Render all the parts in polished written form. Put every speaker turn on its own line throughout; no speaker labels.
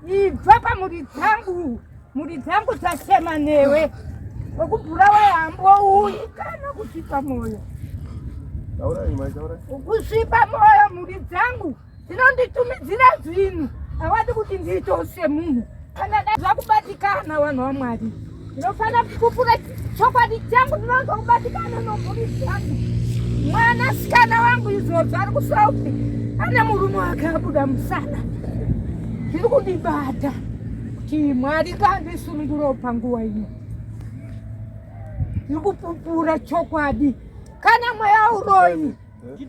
Ibva pamhuri dzangu, mhuri dzangu dzachema newe. Wekubhurawa hambouyi kana kusvipa mwoyo. Kusvipa mwoyo mhuri dzangu dzinonditumidzira zvinhu, hawadi kuti ndiitewo semunhu. Kana dai zvakubatikana vanhu vaMwari, ndinofanira kupupura chokwadi changu, ndinonzwa kubatikana nomhuri dzangu. Mwanasikana wangu izvozvo ari kuSouth ane murume wake abuda musana, zviri kundibata kuti Mwari ngaandisunungurewo panguva ino. Ndiri kupupura chokwadi, kana mweya uroyi,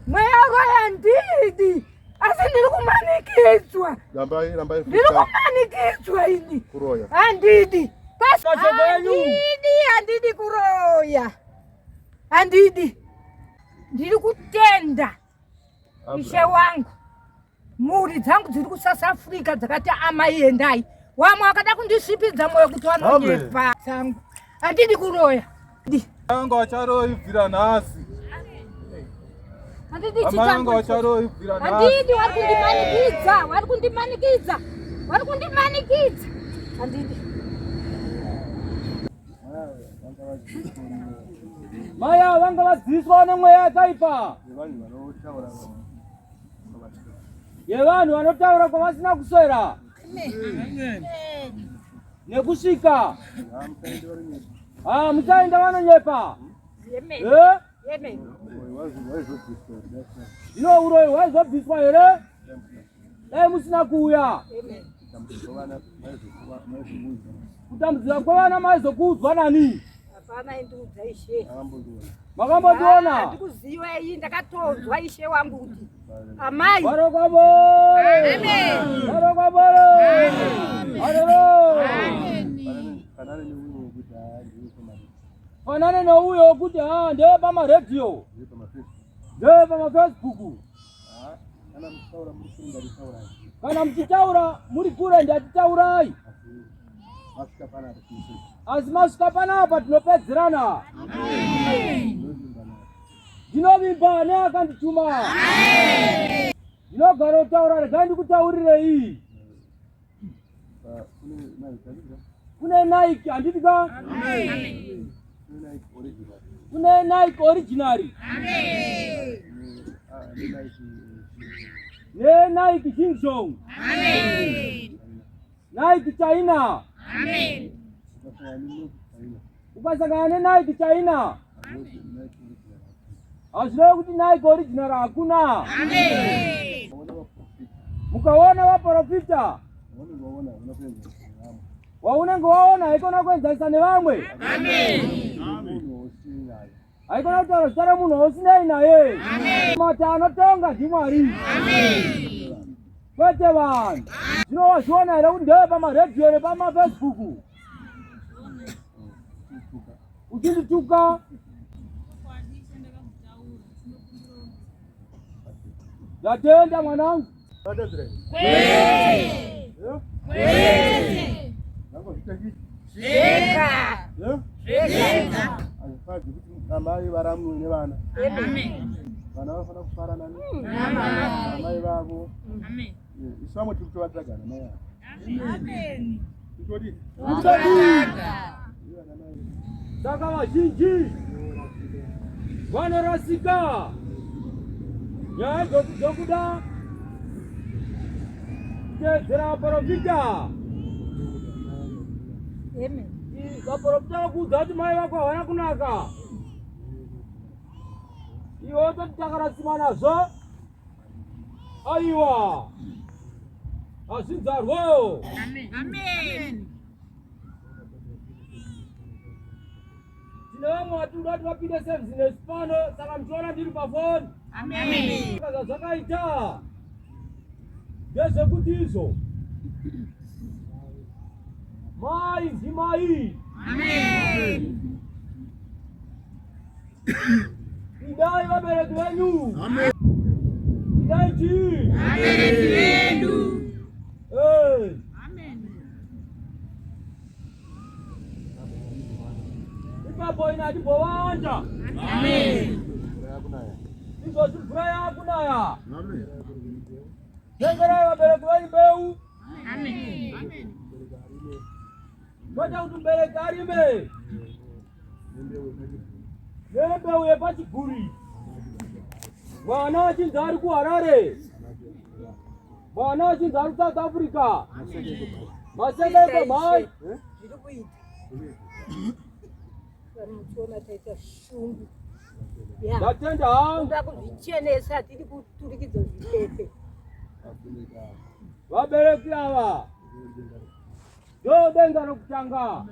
mweya uroyi handidi asi ndiri kumanikidzwa, ndiri kumanikidzwa ini, handidi, handidi, handidi kuroya, handidi. Ndiri kutenda ishe wangu, mhuri dzangu dziri kuSouth Africa dzakati amai endai, wamwe wakada kundisvipidza mwoyo kuti wanonyepa dzangu, handidi kuroya.
Anga vacharoyi bvira nhasi.
Handidi, wari kundimanikidza, wari kundimanikidza, wari kundimanikidza, handidi.
Mai ava vanga vadziiswa nemweya yakaipa yevanhu vanotaura kwavasina kuswera nekusvika. Muchaenda vanonyepa. Zvino uroyi hwaizobviswa here dai musina kuuya? Kutambudzika kwevana maizokuudzwa nani? Makambondiona?
Handikuziva iyi, ndakatonzwa ishe wangu kuti amai.
Varokwaboro. Varokwaboro. Fanane neuyo wekuti haa ndeye pamaredhiyo, ndeye pamafacebook. Kana muchitaura muri kure ndatitaurai, asi masvika panapa tinopedzerana. Ndinovimba neakandituma. Ndinogara kutaura, regai ndikutaurirei. Kune Nike handiti ka? Kune Nike original. Ne Nike Jingzhong. Nike China. Ukasangana neNike China hazvirevi kuti Nike original hakuna. Mukaona vaprofita waunenge waona haikona kuenzanisa nevamwe, haikona kutaura zita remunhu wausinei naye. Mata anotonga ndiMwari kwete vanhu. Zvino wazviona here kuti ndewe pamaredhiyo nepamafacebook uchindituka? Ndatenda mwanangu.
Hazvifadzi kuti amai varamwe nevana. Vana vanofanira kufara nani? Amai vavo. Isu vamwe tiri kutovatsvaga ana mai ava. Totodii?
Saka vazhinji vanorasika nyaya dzokuda kuteedzera vaprofita. Vaprofita vakuudza kuti mai vako havana kunaka, iwe wototi takarasima nazvo. Aiwa, hazvinzarwo.
Amen.
Tine vamwe vatinoda kuti vapinde service nesu pano, saka muchiona ndiri pafoni.
Amen.
Saka zvakaita ndezvekuti izvo mai ndimai.
Amen.
Idai vabereki venyu. Amen. Idai chii?
Vabereki vedu.
Hey.
Amen.
Ipapo ina timbowanda.
Amen.
Izvozvi mvura yakunaya.
Amen.
Tengerai vabereki venyu mbeu. Kwete kuti mubereki arime nembeu yepachiguri, mwana achinzi ari kuHarare, mwana achinzi ari kuSouth Africa, maseke mhai.
Zviri kuita muchiona taita shungu.
Ndatenda hangu.
Kuda kuzvichenesa tiri kuturikidza zvipepe.
Vabereki ava ndo denga rokutanga.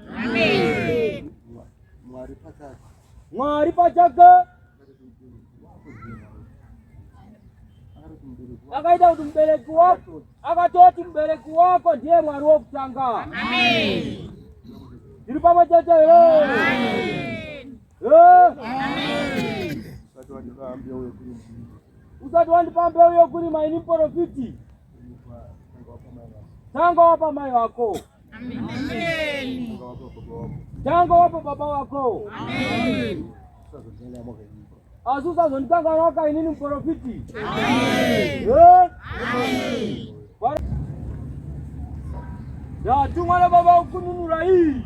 Mwari pachake.
Mwari pachake akaita kuti mubereki wako, akatoti mubereki wako ndiye Mwari wokutanga. Tiri pamwe chete here? Eh?
Usati wandipa mbeu yekurima.
Usati wandipa mbeu yokurima ini muprofiti, tanga wapa mai vako,
Tanga wapa baba wako.
Tanga wapa baba wako,
Usazondikanganwa inini.
Asi usazondikanganwaka inini muprofiti. Eh? Ndatumwa nababa kukununura iyi.